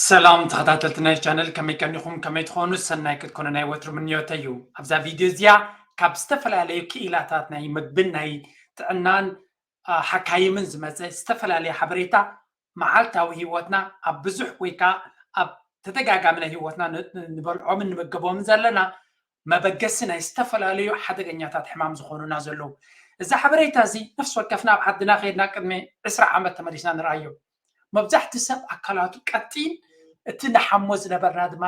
ሰላም ተኸታተልቲ ናይ ቻነል፣ ከመይ ቀኒኹም? ከመይ ትኾኑ? ሰናይ ክትኮኑ ናይ ወትሩ ምንዮተይ እዩ። ኣብዛ ቪድዮ እዚኣ ካብ ዝተፈላለዩ ክኢላታት ናይ ምግብን ናይ ጥዕናን፣ አ፣ ሓካይምን ዝመጸ ዝተፈላለየ ሓበሬታ፣ መዓልታዊ ህይወትና ኣብ ብዙሕ ወይ ከኣ ኣብ ተደጋጋሚ ናይ ህይወትና ን-፣ ንበልዖምን ንመገቦምን ዘለና መበገሲ ናይ ዝተፈላለዩ ሓደገኛታት ሕማም ዝኾኑና ዘለዉ። እዚ ሓበሬታ እዚ ነፍሲ ወከፍና ኣብ ዓድና ከይድና ቅድሚ ዕስራ ዓመት ተመሊስና ንርኣዮ። መብዛሕቲ ሰብ ኣካላቱ ቀጢን፣ እቲ ንሓሞ ዝነበርና ድማ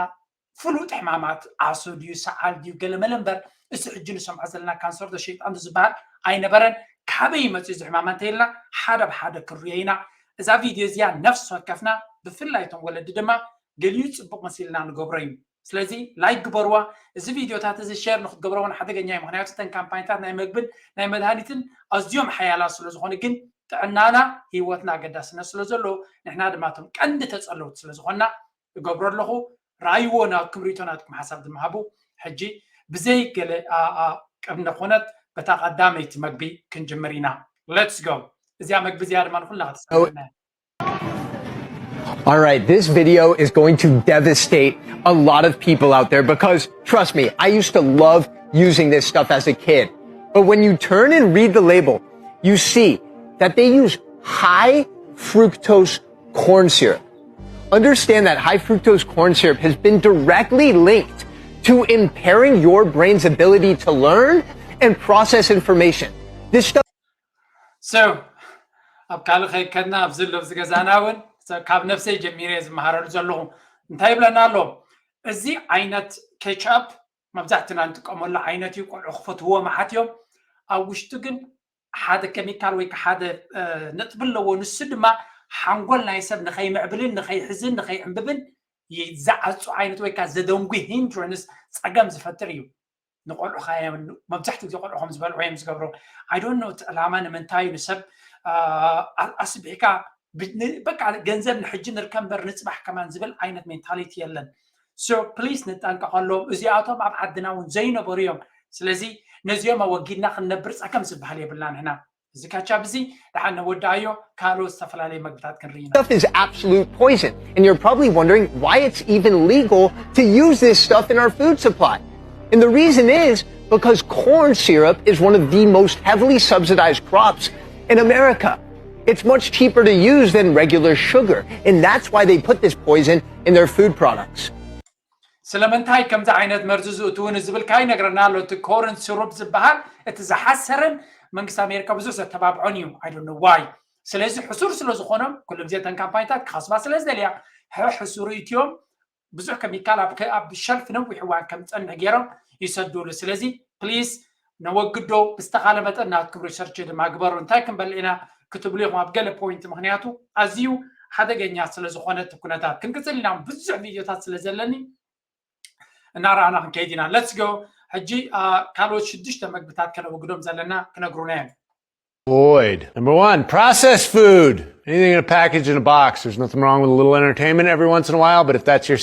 ፍሉጥ ሕማማት ዓሶ ድዩ ሰዓል ድዩ ገለመለ እምበር፣ እዚ ሕጂ ንሰምዖ ዘለና ካንሰር ዶ ሸይጣን ዶ ዝበሃል ኣይነበረን። ካበይ ይመጽእ እዚ ሕማም እንተኢልና ሓደ ብሓደ ክንሪኦ ኢና። እዛ ቪድዮ እዚኣ ነፍሲ ወከፍና፣ ብፍላይ እቶም ወለዲ ድማ ገሊኡ ጽቡቕ መሲልና ንገብሮ እዩ። ስለዚ ላይክ ግበርዋ፣ እዚ ቪድዮታት እዚ ሼር ንክትገብረውን ሓደገኛ እዩ። ምክንያቱ እተን ካምፓኒታት ናይ መግብን ናይ መድሃኒትን ኣዝዮም ሓያላት ስለ ዝኾኑ፣ ግን ጥዕናና ህይወትና ኣገዳስነት ስለ ዘለዎ፣ ንሕና ድማ እቶም ቀንዲ ተጸለውቲ ስለ ዝኾንና እገብሮ ኣለኹ። ራይዎ ናትኩም ሪቶ ናትኩም ሓሳብ ድማ ሃቡ። ሕጂ ብዘይ ገለ ኣ-፣ ኣ-፣ ቅድመ ኩነት በታ ቀዳመይቲ መግቢ ክንጅምር ኢና። Let's go። እዚኣ መግቢ እዚኣ ድማ ንኩልና ክትስምዕና። All right, this video is going to devastate a lot of people out there because, trust me, I used to love using this stuff as a kid. But when you turn and read the label, you see that they use high fructose corn syrup. Understand that high fructose corn syrup has been directly linked to impairing your brain's ability to learn and process information. This stuff So ኣብ ካልእ ከይከድና ኣብዚ ኣሎ ኣብዚ ገዛና እውን፣ so ካብ ነፍሰይ ጀሚረ ዝመሃረሉ ዘለኹ እንታይ ይብለና ኣሎ? እዚ ዓይነት ኬችኣፕ መብዛሕትና እንጥቀመሉ ዓይነት እዩ። ቆልዑ ክፈትዎ መዓት እዮም። ኣብ ውሽጡ ግን ሓደ ኬሚካል ወይ ሓደ ንጥቢ ኣለዎ። ንሱ ድማ ሓንጎል ናይ ሰብ ንኸይምዕብልን ንኸይሕዝን ንኸይዕንብብን ዝዓጹ ዓይነት ወይ ከዓ ዘደንጉ ሂንድረንስ፣ ጸገም ዝፈጥር እዩ። ንቆልዑ ከ መብዛሕትኡ ግዜ ቆልዑ ከም ዝበልዑ እዮም ዝገብሩ። I don't know እቲ ዕላማ ንምንታይ እዩ ንሰብ ኣስቢሕካ በቃ ገንዘብ ንሕጂ ንርከብ እምበር ንፅባሕ ከማን ዝብል ዓይነት ሜንታሊቲ የለን። So please ንጠንቀቐሎም። እዚኣቶም ኣብ ዓድና እውን ዘይነበሩ እዮም። ስለዚ ነዚኦም ኣወጊድና ክንነብር ፀገም ዝበሃል የብልና ንሕና። እዚ ካቻፕ እዚ ደሓን ነወድኣዮ፣ ካልኦት ዝተፈላለዩ መግብታት ክንርኢ ኢና። Stuff is absolute poison. And you're probably wondering why it's even legal to use this stuff in our food supply. And the reason is because corn syrup is one of the most heavily subsidized crops in America. It's much cheaper to use than regular sugar, and that's why they put this poison in their food products. ስለምንታይ ከምዚ ዓይነት መርዚ ዝእትውኒ ዝብል ከኣ ይነግረና ኣሎ። እቲ ኮርን ስሩፕ ዝበሃል እቲ ዝሓሰረን መንግስቲ ኣሜሪካ ብዙሕ ዘተባብዖን እዩ። I don't know why። ስለዚ ሕሱር ስለ ዝኾኖም ኩሉ ግዜ እተን ካምፓኒታት ክኸስባ ስለ ዝደልያ ሕሕሱሩ እትዮም ብዙሕ ከሚካል ኣብ ከ-፣ ኣብ ሸልፍ ነዊሕ እዋን ከም ዝጸንሕ ገይሮም ይሰድሉ። ስለዚ ፕሊስ ነወግዶ፣ ብዝተኻለ መጠን ናትኩም ሪሰርች ድማ ግበሩ። እንታይ ክንበልዕ ኢና ክትብሉ ኢኹም ኣብ ገለ ፖይንት፣ ምኽንያቱ ኣዝዩ ሓደገኛ ስለ ዝኾነ እቲ ኩነታት። ክንቅጽል ኢና፣ ብዙሕ ቪድዮታት ስለ ዘለኒ እናረኣና ክንከይድ ኢና። Let's go። ሕጂ አ፣ ካልኦት ሽዱሽተ መግብታት ከነወግዶም ዘለና ክነግሩና እዮም። Avoid. Number one, processed food. Anything in a package in a box. There's nothing wrong with a little entertainment every once in a while, but if that's your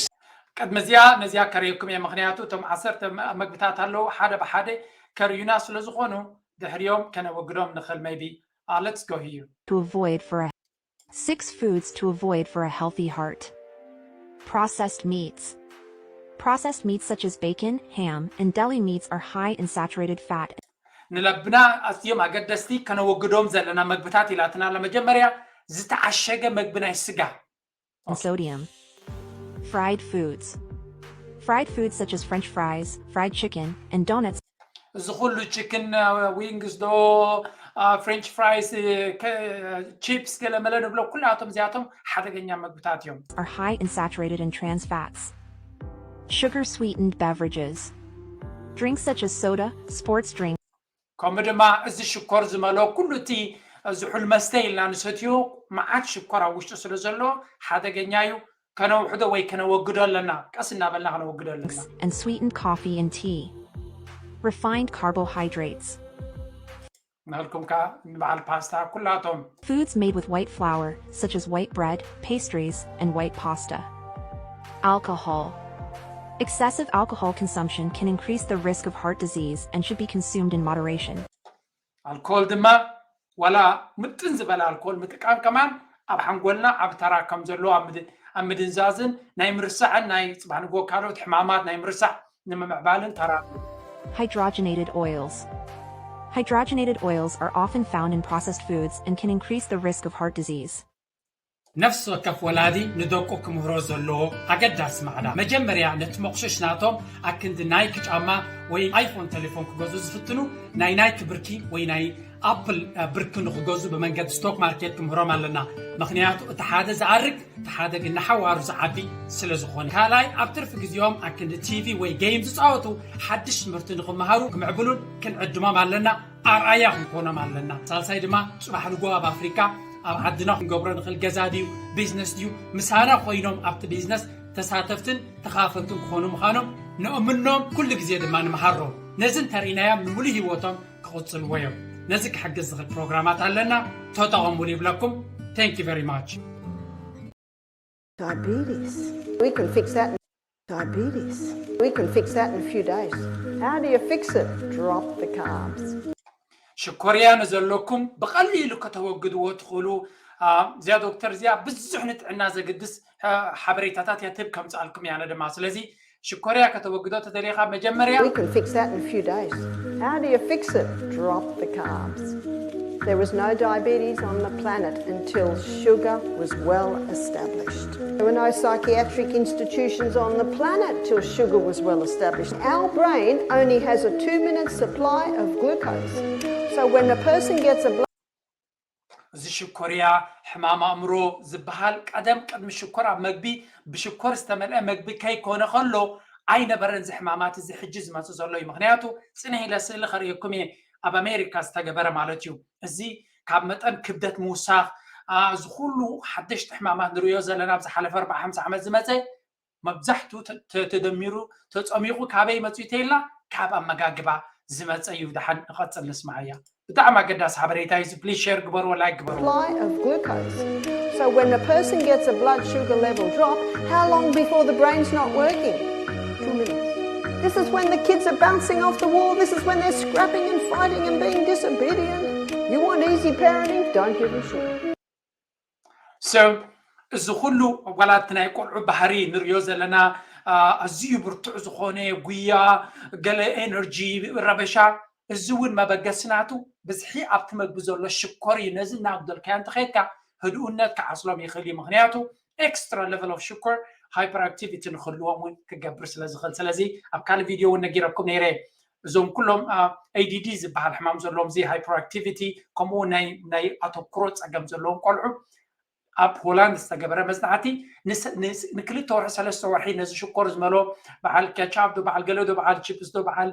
ቅድሚ እዚኣ ነዚኣ ከርእየኩም እየ፣ ምኽንያቱ እቶም ዓሰርተ መ-፣ መግብታት ኣለዉ፣ ሓደ ብሓደ ከርእዩና ስለ ዝኾኑ ድሕሪኦም ከነወግዶም ንኽእል። Maybe uh, let's go here. To avoid for a six foods to avoid for a healthy heart. Processed meats. Processed meats such as bacon, ham, and deli meats are high in saturated fat ንለብና ኣዝዮም ኣገደስቲ ከነወግዶም ዘለና መግብታት ኢላትና ለመጀመርያ ዝተዓሸገ መግቢ ናይ ስጋ and sodium. Fried foods. Fried foods such as French fries, fried chicken, and donuts እዚ ኩሉ ቺክን ዊንግስ ዶ ፍሬንች ፍራይስ ቺፕስ ገለመለ ንብሎ ኩላቶም እዚኣቶም ሓደገኛ መግብታት እዮም። Are high in saturated and trans fats. Sugar sweetened beverages. Drinks such as soda, sports drink, ከምኡ ድማ እዚ ሽኮር ዝመልኦ ኩሉ እቲ ዝሑል መስተ ኢልና ንሰትዮ መዓት ሽኮር ኣብ ውሽጡ ስለ ዘሎ ሓደገኛ እዩ። ከነውሕዶ ወይ ከነወግዶ ኣለና፣ ቀስ እናበልና ከነወግዶ ኣለና። And sweetened coffee and tea. Refined carbohydrates. ናልኩም ከኣ ንበዓል ፓስታ ኩላቶም Foods made with white flour, such as white bread, pastries, and white pasta. Alcohol. Excessive alcohol consumption can increase the risk of heart disease and should be consumed in moderation. ኣልኮል ድማ ዋላ ምጥን ዝበለ ኣልኮል ምጥቃም ከማን ኣብ ሓንጎልና ዓብ ተራ ከም ዘለዎ ኣብ ምድ-፣ ኣብ ምድንዛዝን ናይ ምርሳዕን ናይ ጽባሕ ንግሆ ካልኦት ሕማማት ናይ ምርሳዕ ንምምዕባልን ተራ Hydrogenated oils. Hydrogenated oils are often found in processed foods and can increase the risk of heart disease. ነፍሲ ወከፍ ወላዲ ንደቁ ክምህሮ ዘለዎ ኣገዳሲ ማዕዳ መጀመርያ ነቲ መቑሸሽ ናቶም ኣክንዲ ናይክ ጫማ ወይ ኣይፎን ቴሌፎን ክገዙ ዝፍትኑ ናይ ናይክ ብርኪ ወይ ናይ ኣፕል ብርኪ ንክገዙ ብመንገዲ ስቶክ ማርኬት ክምህሮም ኣለና። ምክንያቱ እቲ ሓደ ዝኣርግ እቲ ሓደ ግን ንሓዋሩ ዝዓቢ ስለ ዝኾነ፣ ካልኣይ ኣብ ትርፊ ግዜኦም ኣክንዲ ቲቪ ወይ ጌም ዝፃወቱ ሓድሽ ትምህርቲ ንክመሃሩ ክምዕብሉን ክንዕድሞም ኣለና። ኣርኣያ ክንኮኖም ኣለና። ሳልሳይ ድማ ጽባሕ ንግሆ ኣብ ኣፍሪካ ኣብ ዓድና ክንገብሮ ንኽእል ገዛ ድዩ ቢዝነስ ድዩ ምሳና ኮይኖም ኣብቲ ቢዝነስ ተሳተፍትን ተኻፈልትን ክኾኑ ምዃኖም ነእምኖም ኩሉ ግዜ ድማ ንምሃሮም። ነዚ እንተርኢናዮም ንምሉእ ህይወቶም ክቕጽልዎ እዮም። ነዚ ክሕግዝ ዝኽእል ፕሮግራማት ኣለና፣ ተጠቐሙሉ ይብለኩም። Thank you very much። Diabetes. We can fix that. Diabetes. We can fix that in a few days. How do you fix it? Drop the carbs. ሽኮርያ ንዘለኩም ብቐሊሉ ከተወግድዎ ትኽእሉ እዚኣ ዶክተር እዚኣ ብዙሕ ንጥዕና ዘግድስ ሓበሬታታት እያ ትህብ ከምፅኣልኩም እያ። ኣነ ድማ ስለዚ ሽኮርያ ከተወግዶ ተደሊኻ መጀመርያ We can fix that in a few days. How do you fix it? Drop the carbs. There was no diabetes on the planet until sugar was well established. There were no psychiatric institutions on the planet till sugar was well established. Our brain only has a two minute supply of glucose. So when a person gets a blood እዚ ሽኮርያ ሕማም ኣእምሮ ዝበሃል ቀደም ቅድሚ ሽኮር ኣብ መግቢ ብሽኮር ዝተመልአ መግቢ ከይኮነ ከሎ ኣይነበረን። እዚ ሕማማት እዚ ሕጂ ዝመፅእ ዘሎ እዩ። ምክንያቱ ፅንሕ ኢለ ስእሊ ከርእየኩም እየ፣ ኣብ ኣሜሪካ ዝተገበረ ማለት እዩ። እዚ ካብ መጠን ክብደት ምውሳኽ፣ እዚ ኩሉ ሓደሽቲ ሕማማት ንሪኦ ዘለና ኣብ ዝሓለፈ ኣርባዓ ሓምሳ ዓመት ዝመፀ መብዛሕትኡ ተደሚሩ ተፀሚቑ ካበይ መፅኡ ተይልና ካብ ኣመጋግባ ዝመፀ እዩ። ደሓን ንቐፅል ንስማዓያ። ብጣዕሚ ኣገዳሲ ሓበሬታ እዩ። ፕሊዝ ሼር ግበርዎ፣ ላይክ ግበርዎ። Supply of glucose. So when a person gets a blood sugar level drop, how long before the brain's not working? Two minutes. This is when the kids are bouncing off the wall. This is when they're scrapping and fighting and being disobedient. You want easy parenting? Don't give them sugar. So እዚ ኩሉ ዋላ እቲ ናይ ቆልዑ ባህሪ ንሪኦ ዘለና ኣዝዩ ብርቱዕ ዝኾነ ጉያ፣ ገለ ኤነርጂ፣ ረበሻ፣ እዚ እውን መበገሲ ናቱ ብዝሒ ኣብቲ መግቢ ዘሎ ሽኮር እዩ። ነዚ እናኣጉደልካዮ እንተኸይድካ ህድኡነት ክዓስሎም ይኽእል እዩ። ምክንያቱ extra level of ሽኮር ሃይፐር ኣክቲቪቲ ንክህልዎም እውን ክገብር ስለ ዝኽእል። ስለዚ ኣብ ካልእ ቪድዮ እውን ነጊረኩም ነይረ። እዞም ኩሎም ኤዲዲ ዝበሃል ሕማም ዘለዎም እዚ ሃይፐር ኣክቲቪቲ ከምኡ ናይ ኣተኩሮ ፀገም ዘለዎም ቆልዑ ኣብ ሆላንድ ዝተገበረ መፅናዕቲ ንክልተ ወርሒ ሰለስተ ወርሒ ነዚ ሽኮር ዝመሎ በዓል ኬቻፕ ዶ በዓል ገለ ዶ በዓል ቺፕስ ዶ በዓል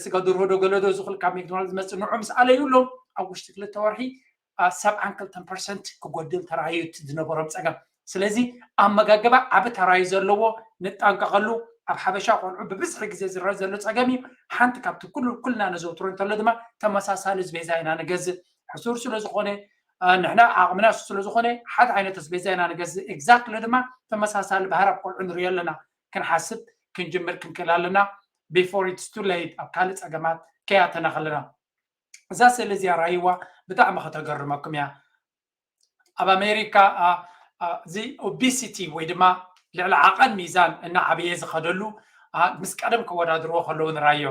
ስጋ ደርሆ ዶ ገለ ዶ ዝኽእል ካብ ሜክዶናልድ ዝመፅእ ንዑ ምስ ኣለዩሎም ኣብ ውሽጢ ክልተ ወርሒ ሰብዓን ክልተን ፐርሰንት ክጎድል ተራእዩ እቲ ዝነበሮም ፀገም። ስለዚ ኣመጋግባ ዓቢ ተራእዩ ዘለዎ ንጠንቀቐሉ። ኣብ ሓበሻ ቆልዑ ብብዝሒ ግዜ ዝረአ ዘሎ ፀገም እዩ። ሓንቲ ካብቲ ኩሉ ኩልና ነዘውትሮ እንተሎ ድማ ተመሳሳሊ ኣስቤዛ ኢና ንገዝእ። ሕሱር ስለ ዝኾነ ንሕና ዓቕምና እሱ ስለ ዝኾነ ሓደ ዓይነት ኣስቤዛ ኢና ንገዝእ። ኤግዛክትሊ ድማ ተመሳሳሊ ባህሪ ኣብ ቆልዑ ንሪኦ ኣለና። ክንሓስብ ክንጅምር ክንክእል ኣለና። Before it's too late ኣብ ካልእ ፀገማት ከያተና ከለና እዛ ስእሊ እዚኣ ራይዋ ብጣዕሚ ከተገርመኩም እያ። ኣብ ኣሜሪካ እዚ ኦቢሲቲ ወይ ድማ ልዕሊ ዓቐን ሚዛን እናዓበየ ዝኸደሉ ምስ ቀደም ከወዳድርዎ ከለዉ ንራዮ።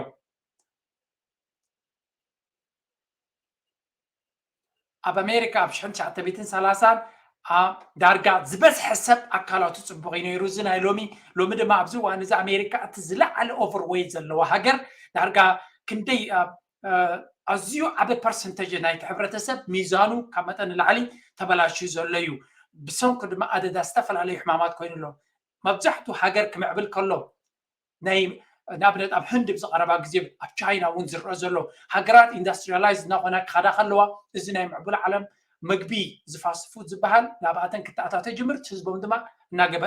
ኣብ ኣሜሪካ ኣብ ሽሕን ትሽዓተ ሚእትን ሰላሳን ዳርጋ ዝበዝሐ ሰብ ኣካላቱ ፅቡቕ እዩ ነይሩ። እዚ ናይ ሎሚ ሎሚ ድማ ኣብዚ እዋን እዚ ኣሜሪካ እቲ ዝለዓለ ኦቨርዌይት ዘለዋ ሃገር ዳርጋ ክንደይ ኣዝዩ ዓቢ ፐርሰንተጅ ናይቲ ሕብረተሰብ ሚዛኑ ካብ መጠን ንላዕሊ ተበላሽዩ ዘሎ እዩ። ብሰንኩ ድማ ኣደዳ ዝተፈላለዩ ሕማማት ኮይኑ ኣሎ። መብዛሕቱ ሃገር ክምዕብል ከሎ ናይ ንኣብነት ኣብ ህንድ ብዝቐረባ ግዜ ኣብ ቻይና እውን ዝረአ ዘሎ ሃገራት ኢንዳስትሪያላይዝ እናኾና ክኸዳ ከለዋ እዚ ናይ ምዕቡል ዓለም ምግቢ ዝፋስት ፉድ ዝበሃል ናብኣተን ክተኣታተ ጅምር ህዝቦም ድማ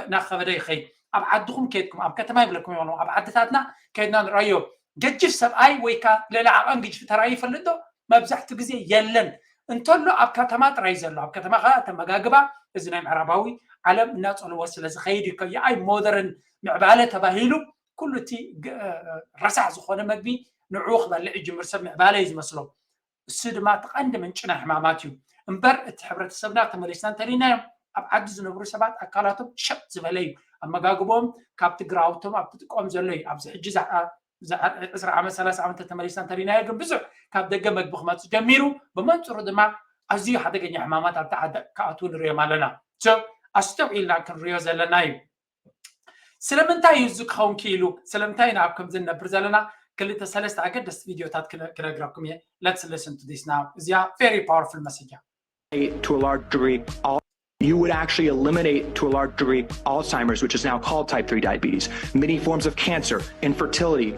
እናኸበደ ይኸይድ። ኣብ ዓድኹም ከድኩም ኣብ ከተማ ይብለኩም ይሆኑ ኣብ ዓድታትና ከድና ንረኣዮ ገጅፍ ሰብኣይ ወይ ካ ልዕሊ ዓቐን ግጅፊ ተራእዩ ይፈልጥ ዶ? መብዛሕትኡ ግዜ የለን። እንተሎ ኣብ ከተማ ጥራይ ዘሎ ኣብ ከተማ ከዓ ተመጋግባ እዚ ናይ ምዕራባዊ ዓለም እናፀልዎ ስለ ዝኸይድ እዩ። ከየኣይ ሞደርን ምዕባለ ተባሂሉ ኩሉ እቲ ረሳሕ ዝኾነ መግቢ ንዕኡ ክበልዕ ይጅምር። ሰብ ምዕባለ እዩ ዝመስሎ። እሱ ድማ እቲ ቀንዲ ምንጪ ናይ ሕማማት እዩ። እምበር እቲ ሕብረተሰብና ተመሊስና እንተሪናዮም ኣብ ዓዲ ዝነብሩ ሰባት ኣካላቶም ሸጥ ዝበለ እዩ። ኣመጋግቦም ካብቲ ግራውቶም ኣብ ትጥቀም ዘሎ እዩ። ኣብዚ ሕጂ ዕስራ ዓመት ሰላሳ ዓመት ተመሊስና እንተሪናዮ ግን ብዙሕ ካብ ደገ መግቢ ክመፅእ ጀሚሩ፣ ብመንፅሩ ድማ ኣዝዩ ሓደገኛ ሕማማት ኣብቲ ዓዲ ክኣትዉ ንሪኦም ኣለና። ኣስተውዒልና ክንሪኦ ዘለና እዩ። ስለምንታይ እዩ እዚ ክኸውን ክኢሉ? ስለምንታይ ኢና ኣብ ከምዚ ንነብር ዘለና? ክልተ ሰለስተ ኣገደስቲ ቪድዮታት ክነግረኩም እየ። Let's listen to this now. እዚኣ very powerful message እያ። To a large degree, all you would actually eliminate to a large degree Alzheimer's, which is now called type three diabetes, many forms of cancer, infertility.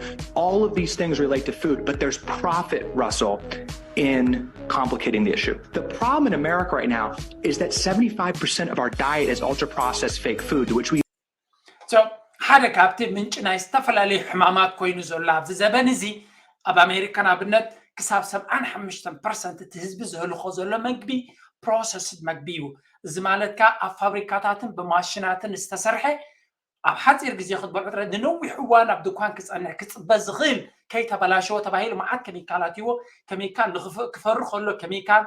All of these things relate to food, but there's profit, Russell, in complicating the issue. The problem in America right now is that seventy-five percent of our diet is ultra processed fake food, which we ሓደ ካብቲ ምንጪ ናይ ዝተፈላለዩ ሕማማት ኮይኑ ዘሎ ኣብዚ ዘበን እዚ ኣብ ኣሜሪካ ንኣብነት ክሳብ ሰብዓን ሓሙሽተን ፐርሰንት እቲ ህዝቢ ዝህልኾ ዘሎ መግቢ ፕሮሰስድ መግቢ እዩ። እዚ ማለት ከኣ ኣብ ፋብሪካታትን ብማሽናትን ዝተሰርሐ ኣብ ሓፂር ግዜ ክትበልዑ ጥራይ ንነዊሕ እዋን ኣብ ድኳን ክፀንሕ ክፅበ ዝኽእል ከይተበላሸወ ተባሂሉ መዓት ኬሚካል ኣትይዎ። ኬሚካል ክፈሪ ከሎ ኬሚካል፣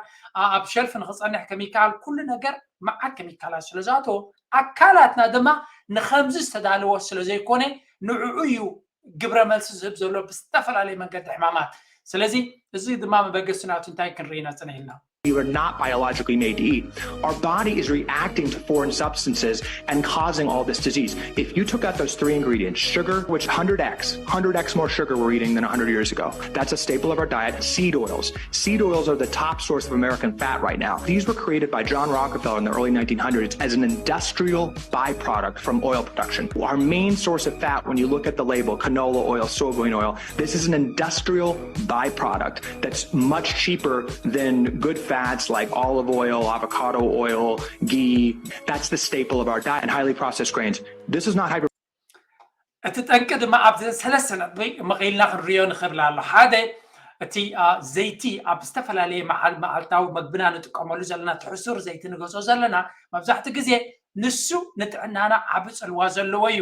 ኣብ ሸልፍ ንክፀንሕ ኬሚካል፣ ኩሉ ነገር መዓት ኬሚካላት ስለዝኣተዎ ኣካላትና ድማ ንኸምዚ ዝተዳለወ ስለዘይኮነ ንዕኡ እዩ ግብረ መልሲ ዝህብ ዘሎ ብዝተፈላለየ መንገዲ ሕማማት። ስለዚ እዚ ድማ መበገሲ ናቱ እንታይ ክንርኢ ኢና ፅንሕ ኢልና። We were not biologically made to eat. Our body is reacting to foreign substances and causing all this disease. If you took out those three ingredients, sugar, which one hundred x, one hundred x more sugar we're eating than one hundred years ago. That's a staple of our diet. Seed oils. Seed oils are the top source of American fat right now. These were created by John Rockefeller in the early nineteen hundreds as an industrial byproduct from oil production. Our main source of fat, when you look at the label, canola oil, soybean oil, this is an industrial byproduct that's much cheaper than good fats like olive oil, avocado oil, ghee. That's the staple of our diet and highly processed grains. This is not hydro. እቲ ጠንቂ ድማ ኣብዚ ሰለስተ ነጥቢ መቒልና ክንሪኦ ንኽብል ኣሎ። ሓደ እቲ ዘይቲ ኣብ ዝተፈላለየ መዓል መዓልታዊ መግብና ንጥቀመሉ ዘለና ትሕሱር ዘይቲ ንገዝኦ ዘለና መብዛሕትኡ ግዜ ንሱ ንጥዕናና ዓቢ ጽልዋ ዘለዎ እዩ።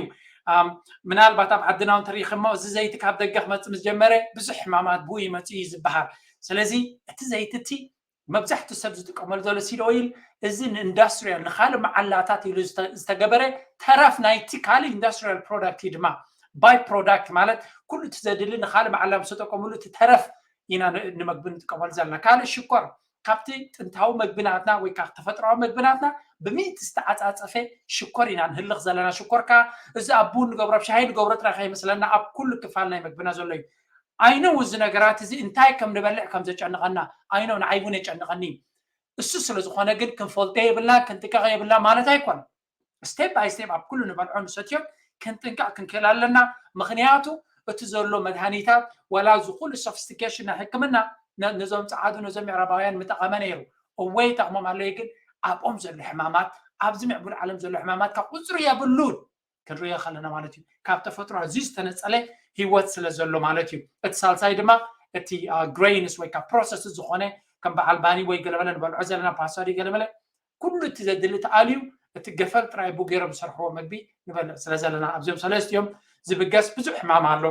ምናልባት ኣብ ዓድና እውን ተሪኽሞ እዚ ዘይቲ ካብ ደገ ክመጽእ ምስ ጀመረ ብዙሕ ሕማማት ብኡ ይመጽእ እዩ ዝበሃል። ስለዚ እቲ ዘይቲ እቲ መብዛሕትኡ ሰብ ዝጥቀመሉ ዘሎ ሲድ ኦይል እዚ ንኢንዳስትሪያል ንካልእ መዓላታት ኢሉ ዝተገበረ ተረፍ ናይቲ ካልእ ኢንዳስትሪያል ፕሮዳክት እዩ ድማ ባይ ፕሮዳክት ማለት ኩሉ እቲ ዘድሊ ንካልእ መዓላ ምስ ተጠቀምሉ እቲ ተረፍ ኢና ንምግቢ ንጥቀመሉ ዘለና። ካልእ ሽኮር ካብቲ ጥንታዊ መግብናትና ወይ ከዓ ተፈጥሮዊ መግብናትና ብሚእቲ ዝተዓፃፀፈ ሽኮር ኢና ንህልኽ ዘለና። ሽኮር ከዓ እዚ ኣብ ቡን ንገብሮ ኣብ ሻሂ ንገብሮ ጥራይ ከይመስለና ኣብ ኩሉ ክፋል ናይ መግብና ዘሎ እዩ። ኣይነው እዚ ነገራት እዚ እንታይ ከም ንበልዕ ከም ዘጨንቐና ኣይነው ንዓይ እውን የጨንቐኒ። እሱ ስለ ዝኾነ ግን ክንፈልጦ የብልና ክንጥንቀቕ የብልና ማለት ኣይኮን። ስቴፕ ባይ ስቴፕ ኣብ ኩሉ ንበልዖ ንሰትዮ ክንጥንቀቕ ክንክእል ኣለና። ምክንያቱ እቲ ዘሎ መድሃኒታት ዋላ እዚ ኩሉ ሶፊስቲኬሽን ናይ ሕክምና ነዞም ፀዓዱ ነዞም ምዕራባውያን ምጠቐመ ነይሩ። እወ ይጠቕሞም ኣለዩ ግን ኣብኦም ዘሎ ሕማማት ኣብዚ ምዕቡል ዓለም ዘሎ ሕማማት ካብ ቁፅሪ የብሉን። ክንሪኦ ከለና ማለት እዩ ካብ ተፈጥሮ ኣዝዩ ዝተነፀለ ህይወት ስለ ዘሎ ማለት እዩ። እቲ ሳልሳይ ድማ እቲ ግሬይንስ ወይ ካብ ፕሮሰስ ዝኾነ ከም በዓል ባኒ ወይ ገለመለ ንበልዖ ዘለና ፓስታ ድዩ ገለመለ ኩሉ እቲ ዘድሊ ተኣልዩ እቲ ገፈል ጥራይ ቡ ገይሮም ዝሰርሕዎ መግቢ ንበልዕ ስለ ዘለና ኣብዚኦም ሰለስቲኦም ዝብገስ ብዙሕ ሕማም ኣሎ።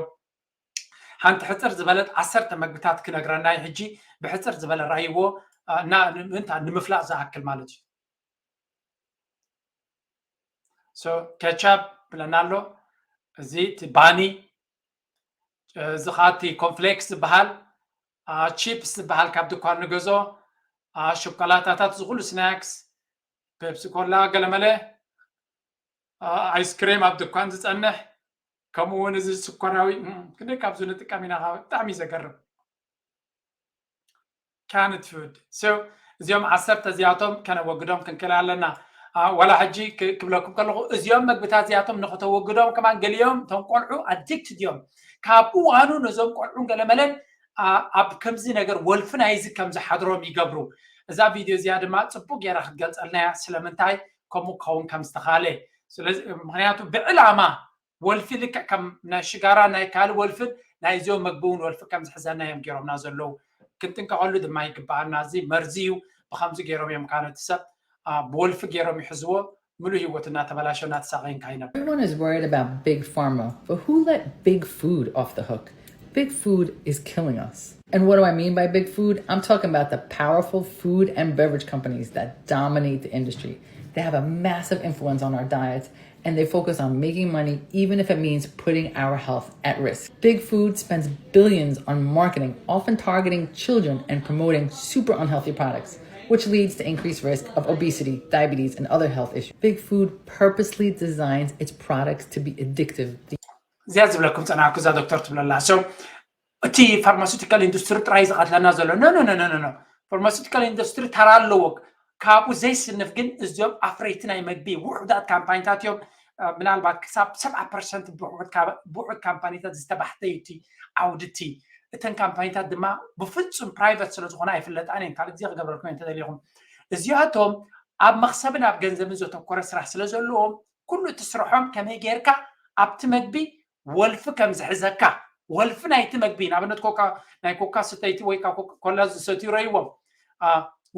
ሓንቲ ሕፅር ዝበለት ዓሰርተ መግብታት ክነግረና እዩ ሕጂ። ብሕፅር ዝበለ ረኣይዎ እና ንምፍላጥ ዝኣክል ማለት እዩ። ሶ ኬቻፕ ብለና ኣሎ። እዚ እቲ ባኒ፣ እዚ ከዓ እቲ ኮንፍሌክስ ዝበሃል፣ ቺፕስ ዝበሃል ካብ ድኳን ንገዝኦ፣ ሸኮላታታት፣ እዚ ኩሉ ስናክስ፣ ፔፕሲ ኮላ፣ ገለመለ፣ ኣይስክሬም ኣብ ድኳን ዝፀንሕ፣ ከምኡ እውን እዚ ስኮራዊ ክንደይ ካብዚ ንጥቀም ኢና። ብጣዕሚ ዘገርም። ካንት ፉድ። እዚኦም ዓሰርተ እዚኣቶም ከነወግዶም ክንክእል ኣለና። ዋላ ሕጂ ክብለኩም ከለኹ እዚኦም መግብታት እዚኣቶም ንክተወግዶም ከማን ገሊኦም እቶም ቆልዑ ኣዲክት ድዮም ካብ እዋኑ ነዞም ቆልዑን ገለመለን ኣብ ከምዚ ነገር ወልፊ ናይዚ ከም ዝሓድሮም ይገብሩ። እዛ ቪድዮ እዚኣ ድማ ፅቡቅ ገይራ ክትገልፀልና እያ ስለምንታይ ከምኡ ክኸውን ከም ዝተኻለ። ስለዚ ምክንያቱ ብዕላማ ወልፊ ልክዕ ከም ናይ ሽጋራ ናይ ካልእ ወልፍን ናይ እዚኦም መግቢ እውን ወልፊ ከም ዝሕዘና እዮም ገይሮምና ዘለዉ። ክንጥንቀቐሉ ድማ ይግበኣና። እዚ መርዚ እዩ። ብከምዚ ገይሮም እዮም ካነ እቲ ሰብ ብወልፊ ገይሮም ይሕዝዎ። ምሉእ ህይወቱ እናተበላሸው እናተሳቐየን ካይነብ Everyone is worried about big pharma, but who let big food off the hook? Big food is killing us. And what do I mean by big food? I'm talking about the powerful food and beverage companies that dominate the industry. They have a massive influence on our diets, and they focus on making money even if it means putting our health at risk. Big Food spends billions on marketing, often targeting children and promoting super unhealthy products, which leads to increased risk of obesity, diabetes, and other health issues. Big Food purposely designs its products to be addictive. እዚኣ ዝብለኩም ፀናሕኩ እዛ ዶክተር ትብለላ so እቲ ፋርማሲውቲካል ኢንዱስትሪ ጥራይ ዝቐትለና ዘሎ no no no no no pharmaceutical industry ተራ ኣለዎ። ካብኡ ዘይስንፍ ግን እዚኦም ኣፍረይቲ ናይ መግቢ ውሑዳት ካምፓኒታት እዮም። ምናልባት ክሳብ ሰብዓ ፐርሰንት ብውሑድ ካምፓኒታት ዝተባሕተ እዩ እቲ ዓውዲ እቲ እተን ካምፓኒታት ድማ ብፍፁም ፕራይቨት ስለዝኾነ ኣይፍለጣን እየን። ካልእ ግዜ ክገብረልኩም እየ እንተደሊኹም። እዚኣቶም ኣብ መኽሰብን ኣብ ገንዘብን ዘተኮረ ስራሕ ስለዘለዎም ኩሉ እቲ ስርሖም ከመይ ጌርካ ኣብቲ መግቢ ወልፊ ከም ዝሕዘካ ወልፊ ናይቲ መግቢ ንኣብነት ኮካ ናይ ኮካ ስተይቲ ወይ ኮላ ዝሰትዩ ረይዎም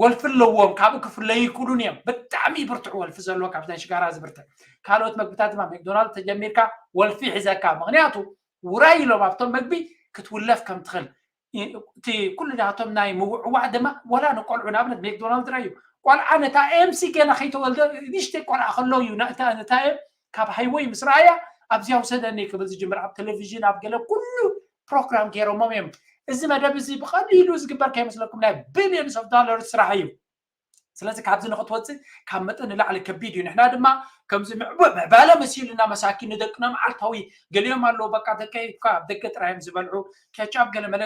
ወልፊ ኣለዎም። ካብኡ ክፍለዩ ይክእሉን እዮም። ብጣዕሚ ብርትዕ ወልፊ ዘለዎ ካብ ናይ ሽጋራ ዝብርትዕ ካልኦት መግብታት ድማ ሜክዶናልድ ተጀሚርካ ወልፊ ይሕዘካ። ምክንያቱ ውራይ ኢሎም ኣብቶም መግቢ ክትውለፍ ከም ትኽእል እቲ ኩሉ ናቶም ናይ ምውዕዋዕ ድማ ዋላ ንቆልዑ ንኣብነት ሜክዶናልድ ረዩ ቆልዓ ነታ ኤምሲ ገና ከይተወልደ ንሽተይ ቆልዓ ከሎ እዩ ነታ ኤም ካብ ሃይወይ ምስ ረኣያ ኣብዚያ ውሰደኒ ክብል ዝጅምር ኣብ ቴሌቪዥን ኣብ ገለ ኩሉ ፕሮግራም ገይሮሞም እዮም። እዚ መደብ እዚ ብቐሊሉ ዝግበር ከይመስለኩም ናይ billions of dollars ስራሕ እዩ። ስለዚ ካብዚ ንክትወፅእ ካብ መጠን ንላዕሊ ከቢድ እዩ። ንሕና ድማ ከምዚ ምዕባለ መሲሉና መሳኪን ንደቅና መዓልታዊ ገሊኦም ኣለዉ በቃ ደቀይ እኳ ኣብ ደገ ጥራዮም ዝበልዑ ኬቻፕ ገለ መለ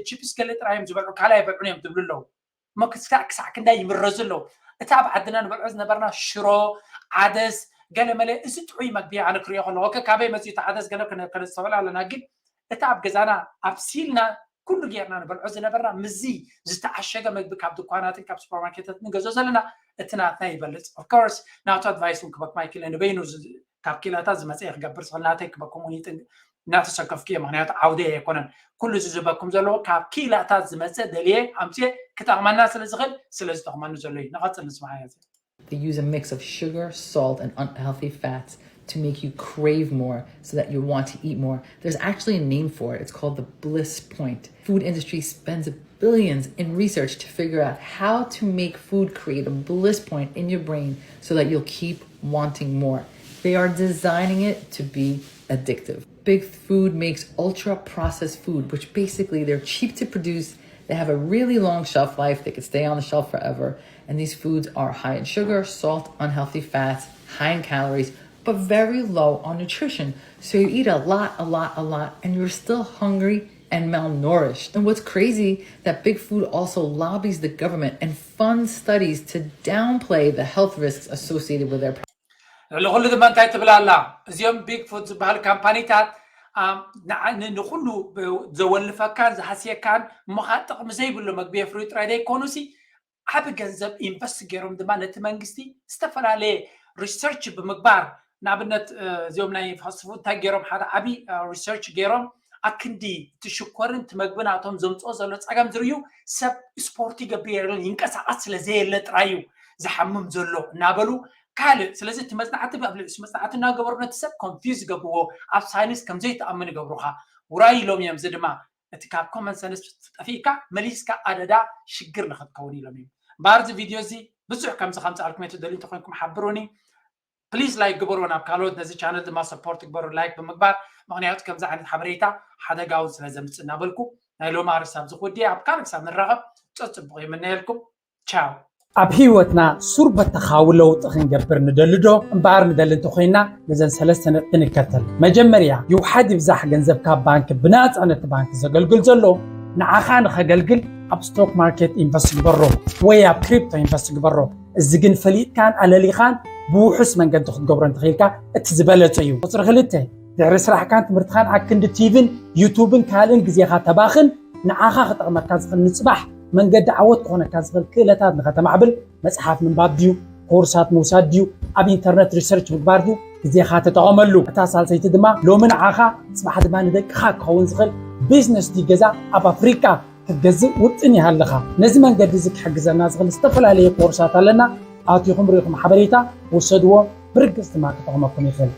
ቺፕስ ገለ ጥራዮም ዝበልዑ ካልእ ኣይበልዑን እዮም ዝብሉ ኣለዉ። እሞ ክሳዕ ክሳዕ ክንደይ ይምረዙ ኣለዉ። እቲ ኣብ ዓድና ንበልዖ ዝነበርና ሽሮ ዓደስ ገለ መለ እዚ ጥዑይ መግቢ ኣነ ክሪኦ ከለኹ ኦኬ ካበይ መፅኡ እቲ ዓደስ ገለ ከነስተውዕል ኣለና ግን እቲ ኣብ ገዛና ኣብሲልና ኩሉ ጌርና ንበልዖ ዝነበርና ምዚ ዝተዓሸገ መግቢ ካብ ድኳናትን ካብ ሱፐርማርኬታት ንገዞ ዘለና እቲ ናትና ይበልፅ። Of course ናቱ ኣድቫይስ እውን ክበኩም ኣይክእለ ንበይኑ ካብ ኪላታት ዝመፀ ክገብር ዝኽእል ናተይ ክበኩም እውን እናተሰከፍኩ እየ። ምክንያቱ ዓውደ ኣይኮነን ኩሉ እዚ ዝበኩም ዘለዎ ካብ ኪላታት ዝመፀ ደልየ ኣምፅየ ክጠቕመና ስለ ዝኽእል ስለ ዝጠቕመኒ ዘሎ እዩ። ንቐፅል ንስማዕ እያ They use a mix of sugar, salt, and unhealthy fats to make you crave more so that you want to eat more. There's actually a name for it. It's called the bliss point. Food industry spends billions in research to figure out how to make food create a bliss point in your brain so that you'll keep wanting more. They are designing it to be addictive. Big Food makes ultra processed food, which basically they're cheap to produce, they have a really long shelf life, they could stay on the shelf forever. And these foods are high in sugar, salt, unhealthy fats, high in calories, but very low on nutrition. So you eat a lot, a lot, a lot, and you're still hungry and malnourished. And what's crazy that Big Food also lobbies the government and funds studies to downplay the health risks associated with their products. ልዕሊ ኩሉ ድማ እንታይ ትብል ኣላ? እዚኦም ቢግ ፉድ ዝበሃሉ ካምፓኒታት ንኩሉ ዘወልፈካን ዝሃስየካን እሞ ከዓ ጥቕሚ ዘይብሉ መግቢ የፍርዩ ጥራይ ዘይኮኑሲ ዓቢ ገንዘብ ኢንቨስት ገይሮም ድማ ነቲ መንግስቲ ዝተፈላለየ ሪሰርች ብምግባር ንኣብነት እዚኦም ናይ ፋስት ፉድ እንታይ ገይሮም ሓደ ዓቢ ሪሰርች ገይሮም ኣክንዲ እቲ ሽኮርን እቲ መግቢ ናቶም ዘምፅኦ ዘሎ ፀገም ዝርዩ ሰብ ስፖርት ይገብር የለን ይንቀሳቐስ ስለ ዘየለ ጥራይ እዩ ዝሓምም ዘሎ እናበሉ ካልእ ስለዚ እቲ መፅናዕቲ ኣብ ልዕሊ መፅናዕቲ እናገበሩ ነቲ ሰብ ኮንፊዝ ይገብርዎ ኣብ ሳይንስ ከም ዘይተኣምን ይገብሩኻ ውራይ ኢሎም እዮም እዚ ድማ እቲ ካብ ኮመን ሰንስ ጠፊእካ መሊስካ ኣደዳ ሽግር ንክትከውን ኢሎም እዮም እምበኣር እዚ ቪድዮ እዚ ብዙሕ ከምዚ ከምፅኣልኩም እየ ትደልዩ እንተኮይንኩም ሓብሩኒ ፕሊዝ ላይክ ግበርዎ ናብ ካልኦት ነዚ ቻነል ድማ ሰፖርት ግበሩ ላይክ ብምግባር ምክንያቱ ከምዚ ዓይነት ሓበሬታ ሓደጋ እውን ስለ ዘምፅእ እናበልኩ ናይ ሎሚ ኣርእስቲ ኣብዚ ክውድየ ኣብ ካልእ ክሳብ ንራኸብ ፀፅቡቅ ይምነየልኩም ቻው ኣብ ህይወትና ሱር በተኻዊ ለውጢ ክንገብር ንደሊ ዶ? እምበኣር ንደሊ እንተኾይንና ነዘን ሰለስተ ነጥቢ ንከተል። መጀመርያ ይውሓድ ይብዛሕ ገንዘብካ ኣብ ባንክ ብናጻ ነቲ ባንክ ዘገልግል ዘሎ ንዓኻ ንኸገልግል ኣብ ስቶክ ማርኬት ኢንቨስት ግበሮ ወይ ኣብ ክሪፕቶ ኢንቨስት ግበሮ። እዚ ግን ፈሊጥካን ኣለሊኻን ብውሑስ መንገዲ ክትገብሮ እንተኽኢልካ እቲ ዝበለጸ እዩ። ቁጽሪ ክልተ ድሕሪ ስራሕካን ትምህርትኻን ኣክንዲ ቲቪን ዩቱብን ካልእን ግዜኻ ተባኽን ንዓኻ ክጠቕመካ ዝኽእል ንጽባሕ መንገዲ ዓወት ክኾነካ ዝኽእል ክእለታት ንኸተማዕብል መጽሓፍ ምንባብ ድዩ ኮርሳት ምውሳድ ድዩ ኣብ ኢንተርነት ሪሰርች ምግባር ድዩ ግዜኻ ተጠቐመሉ እታ ሳልሰይቲ ድማ ሎሚ ንዓኻ ጽባሕ ድማ ንደቅኻ ክኸውን ዝኽእል ቢዝነስ ድዩ ገዛ ኣብ ኣፍሪቃ ክትገዝእ ውጥን ይሃልኻ ነዚ መንገዲ እዚ ክሕግዘና ዝኽእል ዝተፈላለየ ኮርሳት ኣለና ኣቲኹም ርኢኹም ሓበሬታ ውሰድዎ ብርግጽ ድማ ክጠቕመኩም ይኽእል